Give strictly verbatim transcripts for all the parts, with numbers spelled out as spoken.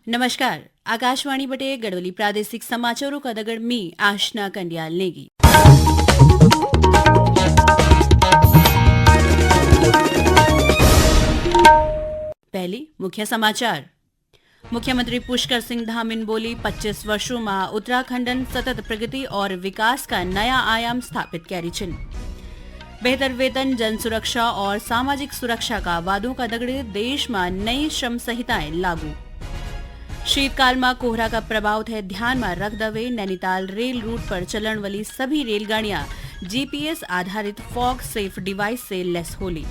नमस्कार, आकाशवाणी बटे गढ़वाली प्रादेशिक समाचारों का दगड़ मी आशना कंडियाल नेगी। पहली मुख्य समाचार। मुख्यमंत्री पुष्कर सिंह धामिन बोली, पच्चीस वर्षों में उत्तराखंडन सतत प्रगति और विकास का नया आयाम स्थापित कैरी छिन। बेहतर वेतन, जन सुरक्षा और सामाजिक सुरक्षा का वादों का दगड़े देश में नई श्रम संहिताएं लागू। शीतकाल में कोहरा का प्रभाव थे ध्यान में रखते हुए नैनीताल रेल रूट पर चलण वाली सभी रेलगाड़ियां जीपीएस आधारित फॉग सेफ डिवाइस से लैस होली।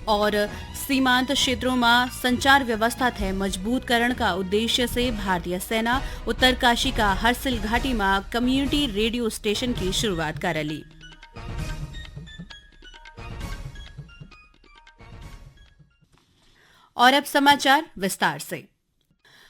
और सीमांत क्षेत्रों में संचार व्यवस्था थे मजबूत करण का उद्देश्य से भारतीय सेना उत्तरकाशी का हरसिल घाटी में कम्युनिटी रेडियो स्टेशन की शुरुआत करली। और अब समाचार विस्तार से।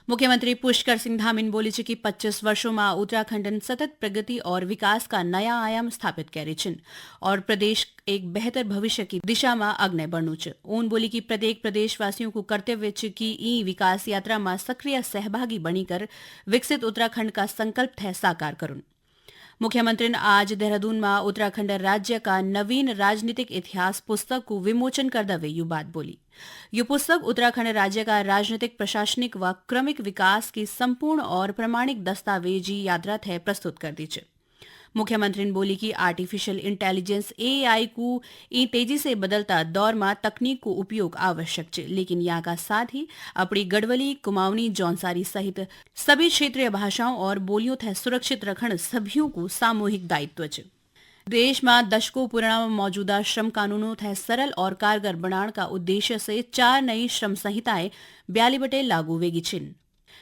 मुख्यमंत्री पुष्कर सिंह धामिन बोली च कि पच्चीस वर्षों में उत्तराखंडन सतत प्रगति और विकास का नया आयाम स्थापित कैरी छिन और प्रदेश एक बेहतर भविष्य की दिशा में अग्ने बढ़नु च। ऊन बोली कि प्रत्येक प्रदेशवासियों को कर्तव्य च कि ई विकास यात्रा में सक्रिय सहभागी बनीकर विकसित उत्तराखंड का संकल्प थे साकार करुन। मुख्यमंत्री ने आज देहरादून में उत्तराखंड राज्य का नवीन राजनीतिक इतिहास पुस्तक को विमोचन करते हुए यू बात बोली। यू पुस्तक उत्तराखंड राज्य का राजनीतिक, प्रशासनिक व क्रमिक विकास की संपूर्ण और प्रमाणिक दस्तावेजी यात्रा थे प्रस्तुत कर दी च। मुख्यमंत्री ने बोली कि आर्टिफिशियल इंटेलिजेंस, एआई, को ई तेजी से बदलता दौर में तकनीक को उपयोग आवश्यक च, लेकिन यहाँ का साथ ही अपनी गढ़वाली, कुमाऊनी, जौनसारी सहित सभी क्षेत्रीय भाषाओं और बोलियों थे सुरक्षित रखण सभियों को सामूहिक दायित्व च। देश में दशकों पुराना मौजूदा श्रम कानूनों थे सरल और कारगर बनाण का उद्देश्य से चार नई श्रम संहिताएं ब्याली बटे लागू वेगी छिन।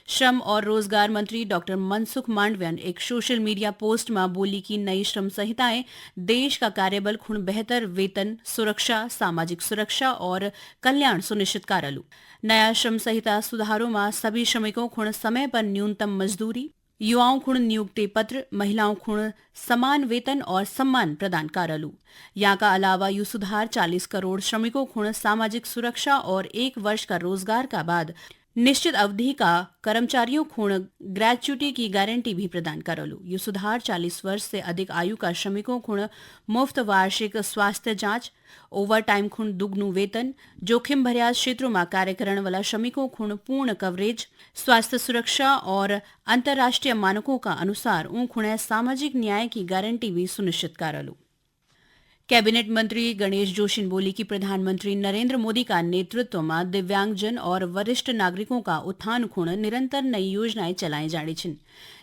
श्रम और रोजगार मंत्री डॉक्टर मनसुख मांडवियन एक सोशल मीडिया पोस्ट में बोली कि नई श्रम संहिताएं देश का कार्यबल खुण बेहतर वेतन, सुरक्षा, सामाजिक सुरक्षा और कल्याण सुनिश्चित करलू। नया श्रम संहिता सुधारों में सभी श्रमिकों खुण समय पर न्यूनतम मजदूरी, युवाओं खुण नियुक्ति पत्र, महिलाओं खुण समान वेतन और सम्मान प्रदान करलू। यहाँ का अलावा यू सुधार चालीस करोड़ श्रमिकों खुण सामाजिक सुरक्षा और एक वर्ष का रोजगार का बाद निश्चित अवधि का कर्मचारियों खुण ग्रेच्युटी की गारंटी भी प्रदान करलू। यू सुधार चालीस वर्ष से अधिक आयु का श्रमिकों खुण मुफ्त वार्षिक स्वास्थ्य जांच, ओवरटाइम खुण दुगनू वेतन, जोखिम भर्या क्षेत्रों में कार्य करण वाला श्रमिकों खुण पूर्ण कवरेज, स्वास्थ्य सुरक्षा और अंतर्राष्ट्रीय मानकों का अनुसार ऊं खुणै सामाजिक न्याय की गारंटी भी सुनिश्चित करलू। कैबिनेट मंत्री गणेश जोशी ने बोली कि प्रधानमंत्री नरेंद्र मोदी का नेतृत्व में दिव्यांगजन और वरिष्ठ नागरिकों का उत्थान खुण निरंतर नई योजनाएं चलाई जाणी छिन,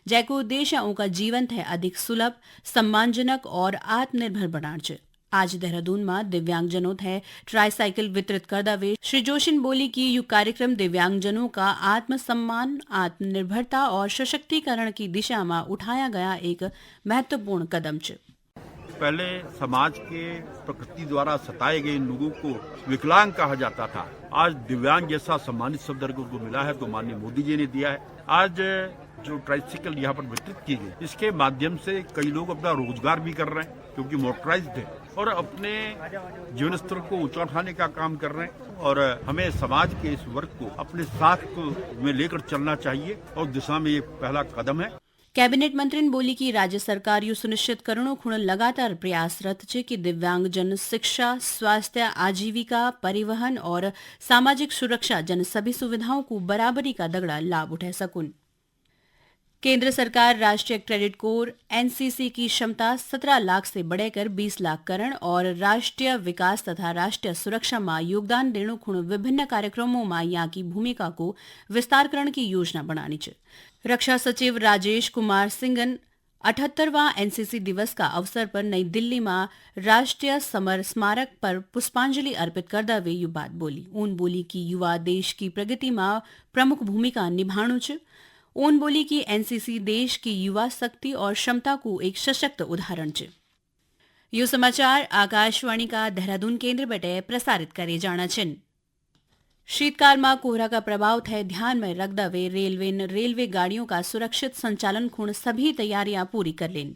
जैको उद्देश्य उनका जीवन थे अधिक सुलभ, सम्मानजनक और आत्मनिर्भर बनाण च। आज देहरादून में दिव्यांगजनों थे ट्राईसाइकिल वितरित करदा वे श्री जोशी ने बोली कि यू कार्यक्रम दिव्यांगजनों का आत्मसम्मान, आत्मनिर्भरता और सशक्तिकरण की दिशा में उठाया गया एक महत्वपूर्ण कदम च। पहले समाज के प्रकृति द्वारा सताए गए इन लोगों को विकलांग कहा जाता था। आज दिव्यांग जैसा सम्मानित शब्द अगर उनको मिला है तो माननीय मोदी जी ने दिया है। आज जो ट्राइसिकल यहाँ पर वितरित की गई, इसके माध्यम से कई लोग अपना रोजगार भी कर रहे हैं, क्योंकि मोटराइज्ड है, और अपने जीवन स्तर को ऊंचा उठाने का काम कर रहे हैं। और हमें समाज के इस वर्ग को अपने साथ को में लेकर चलना चाहिए और दिशा में ये पहला कदम है। कैबिनेट मंत्री ने बोली कि राज्य सरकार यू सुनिश्चित करणो खुण लगातार प्रयासरत च कि दिव्यांगजन शिक्षा, स्वास्थ्य, आजीविका, परिवहन और सामाजिक सुरक्षा जन सभी सुविधाओं को बराबरी का दगड़ा लाभ उठा सकुन। केंद्र सरकार राष्ट्रीय कैडेट कोर, एनसीसी, की क्षमता सत्रह लाख से बढ़ाकर बीस लाख करण और राष्ट्रीय विकास तथा राष्ट्रीय सुरक्षा में योगदान देणो खुण विभिन्न कार्यक्रमों में यहाँ की भूमिका को विस्तार करण की योजना बनानी च। रक्षा सचिव राजेश कुमार सिंगन अठहत्तरवां एनसीसी दिवस का अवसर पर नई दिल्ली में राष्ट्रीय समर स्मारक पर पुष्पांजलि अर्पित करदा वे यू बात बोली। ऊन बोली कि युवा देश की प्रगति में प्रमुख भूमिका निभाणु च। ऊन बोली कि एनसीसी देश की युवा शक्ति और क्षमता को एक सशक्त उदाहरण च। यो समाचार आकाशवाणी का देहरादून केंद्र बटे प्रसारित करे जाणा छिन। शीतकाल मा कोहरा का प्रभाव थै ध्यान में रखदा वे रेलवे न रेलवे गाड़ियों का सुरक्षित संचालन खुण सभी तैयारियां पूरी कर लेन।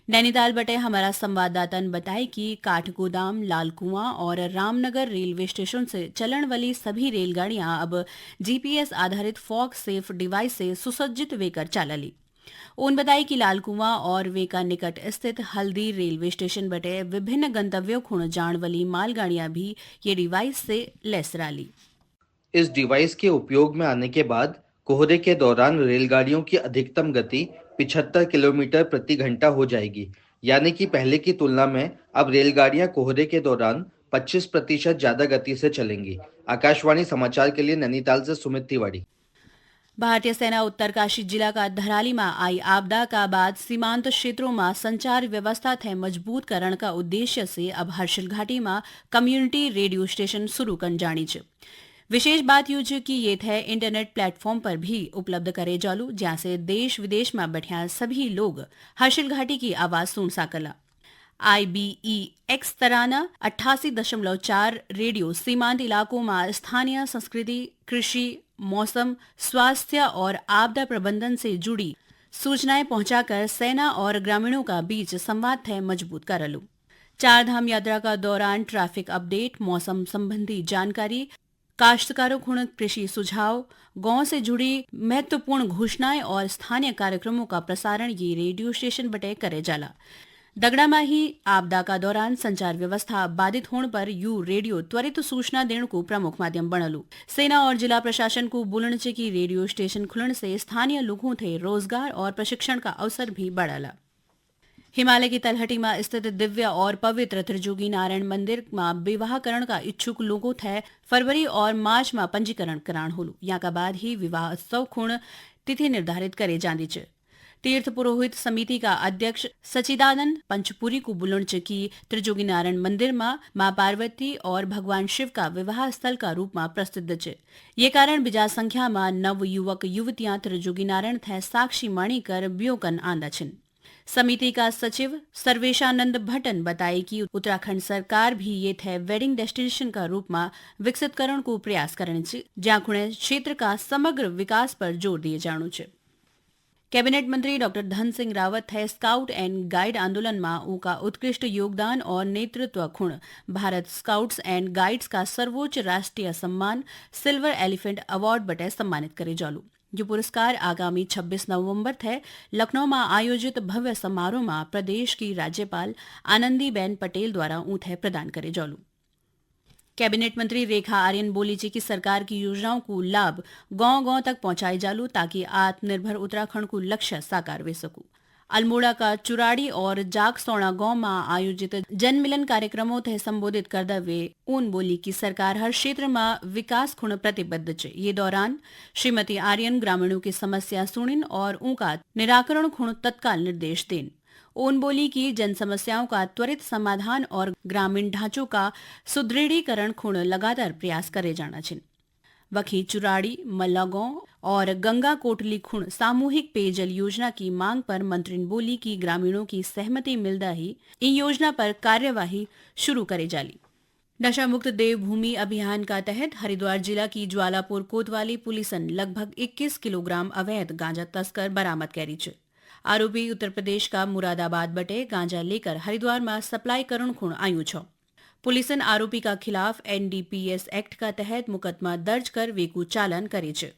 नैनीताल बटे हमारा संवाददाता ने बताई कि काठगोदाम, लालकुआं और रामनगर रेलवे स्टेशन से चलण वाली सभी रेलगाड़ियां अब जीपीएस आधारित फॉग सेफ डिवाइस से सुसज्जित वेकर चालली। उन बताई कि लालकुआं और वेका निकट स्थित हल्दी रेलवे स्टेशन बटे विभिन्न गंतव्यों खुण जाण वाली मालगाड़ियां भी ये डिवाइस से लैस राली। इस डिवाइस के उपयोग में आने के बाद कोहरे के दौरान रेलगाड़ियों की अधिकतम गति पिछहत्तर किलोमीटर प्रति घंटा हो जाएगी, यानी कि पहले की तुलना में अब रेलगाड़ियां कोहरे के दौरान पच्चीस प्रतिशत ज्यादा गति से चलेंगी। आकाशवाणी समाचार के लिए नैनीताल से सुमित तिवारी। भारतीय सेना उत्तरकाशी जिला का धराली मा आई आपदा का बाद सीमांत क्षेत्रों मा संचार व्यवस्था थे मजबूत करण का उद्देश्य से अब हर्षिल घाटी मा कम्युनिटी रेडियो स्टेशन शुरू कन जाणी च। विशेष बात यू च कि ये थे इंटरनेट प्लेटफॉर्म पर भी उपलब्ध करे जालू, ज्यां से देश विदेश मा बैठ्या सभी लोग हर्षिल घाटी की आवाज सुन सकला। आईबीई एक्स तराना अट्ठासी दशमलव चार रेडियो सीमांत इलाकों मा स्थानीय संस्कृति, कृषि, मौसम, स्वास्थ्य और आपदा प्रबंधन से जुड़ी सूचनाएं पहुंचाकर सेना और ग्रामीणों का बीच संवाद थे मजबूत करलू। चार धाम यात्रा का दौरान ट्रैफिक अपडेट, मौसम संबंधी जानकारी, काश्तकारों खुण कृषि सुझाव, गांव से जुड़ी महत्वपूर्ण घोषणाएं और स्थानीय कार्यक्रमों का प्रसारण ये रेडियो स्टेशन बटे करे जाला। दगड़ा मा ही आपदा का दौरान संचार व्यवस्था बाधित होण पर यू रेडियो त्वरित सूचना देण को प्रमुख माध्यम बनलू। सेना और जिला प्रशासन को बोलण च कि रेडियो स्टेशन खुलण से स्थानीय लोगों थे रोजगार और प्रशिक्षण का अवसर भी बढ़ला। हिमालय की तलहटी मा स्थित दिव्य और पवित्र त्रिजोगी नारायण मंदिर मा विवाहकरण का इच्छुक लोगों थे फरवरी और मार्च मा पंजीकरण कराण होलू। यां का बाद ही विवाह उत्सव खुण तिथि निर्धारित करे जांदी च। तीर्थ पुरोहित समिति का अध्यक्ष सचिदानंद पंचपुरी को बोलण च कि त्रिजोगी नारायण मंदिर मा माँ पार्वती और भगवान शिव का विवाह स्थल का रूप मा प्रसिद्ध च। ये कारण बिजा संख्या मा नव युवक युवतियां त्रिजोगी नारायण थे साक्षी माणी कर ब्यो कन आंदा छिन। समिति का सचिव सर्वेशानंद भट्टन बताई कि उत्तराखंड सरकार भी ये थे वेडिंग डेस्टिनेशन का रूप मा विकसित करण को प्रयास करण च, ज्यां खुणे क्षेत्र का समग्र विकास पर जोर दिए जाणू च। कैबिनेट मंत्री डॉक्टर धन सिंह रावत थे स्काउट एंड गाइड आंदोलन मा उनका उत्कृष्ट योगदान और नेतृत्व खुण भारत स्काउट्स एंड गाइड्स का सर्वोच्च राष्ट्रीय सम्मान सिल्वर एलिफेंट अवार्ड बटे सम्मानित करे जालू। यो पुरस्कार आगामी छब्बीस नवंबर थे लखनऊ मा आयोजित भव्य समारोह मा प्रदेश की राज्यपाल आनंदीबेन पटेल द्वारा ऊंथे प्रदान करे जालू। कैबिनेट मंत्री रेखा आर्यन बोली च कि सरकार की योजनाओं को लाभ गांव-गांव तक पहुंचाए जालू, ताकि आत्मनिर्भर उत्तराखंड को लक्ष्य साकार वे सकू। अल्मोड़ा का चुराड़ी और जागसोना गांव मा आयोजित जनमिलन कार्यक्रमों थे संबोधित करदा वे उन बोली कि सरकार हर क्षेत्र मा विकास खुण प्रतिबद्ध च। ये दौरान श्रीमती आर्यन ग्रामीणों की समस्या सुनिन और उनका निराकरण खुण तत्काल निर्देश देन। उन बोली कि जन समस्याओं का त्वरित समाधान और ग्रामीण ढांचों का सुदृढ़ीकरण खुण लगातार प्रयास करे जाना छिन। वखी चुराड़ी, मल्लागांव और गंगा कोटली खुण सामूहिक पेयजल योजना की मांग पर मंत्रिन बोली कि ग्रामीणों की सहमति मिलदा ही इन योजना पर कार्यवाही शुरू करे जाली। नशा मुक्त देवभूमि अभियान का तहत हरिद्वार जिला की ज्वालापुर कोतवाली पुलिसन लगभग इक्कीस किलोग्राम अवैध गांजा तस्कर बरामद करी च। आरोपी उत्तर प्रदेश का मुरादाबाद बटे गांजा लेकर हरिद्वार मा सप्लाई करण खुण आयु छ। पुलिसन आरोपी का खिलाफ एनडीपीएस एक्ट का तहत मुकदमा दर्ज कर वेकू चालान करे च।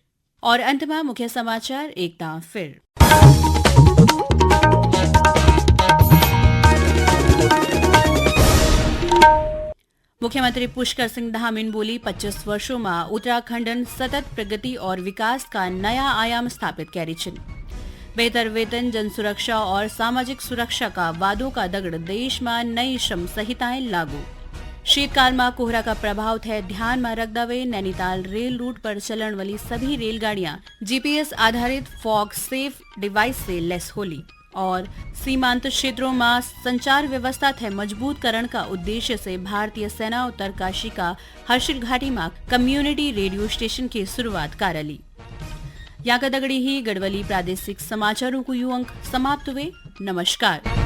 और अंत मा मुख्य समाचार एक दां फिर। मुख्यमंत्री पुष्कर सिंह धामीन बोली, पच्चीस वर्षों मा उत्तराखंडन सतत प्रगति और विकास का नया आयाम स्थापित करी छिन। बेहतर वेतन, जन सुरक्षा और सामाजिक सुरक्षा का वादों का दगड़ देश मा नई श्रम संहिताएं लागू। शीतकाल मा कोहरा का प्रभाव थे ध्यान मा रखदा वे नैनीताल रेल रूट पर चलण वाली सभी रेलगाड़ियां जीपीएस आधारित फॉग सेफ डिवाइस से लैस होली। और सीमांत क्षेत्रों मा संचार व्यवस्था थे मजबूत करण का उद्देश्य से भारतीय सेना उत्तरकाशी का हर्षिल घाटी मा कम्युनिटी रेडियो स्टेशन की शुरुआत कारली। यां का दगड़ी ही गढ़वाली प्रादेशिक समाचारों को यू अंक समाप्त हुए। नमस्कार।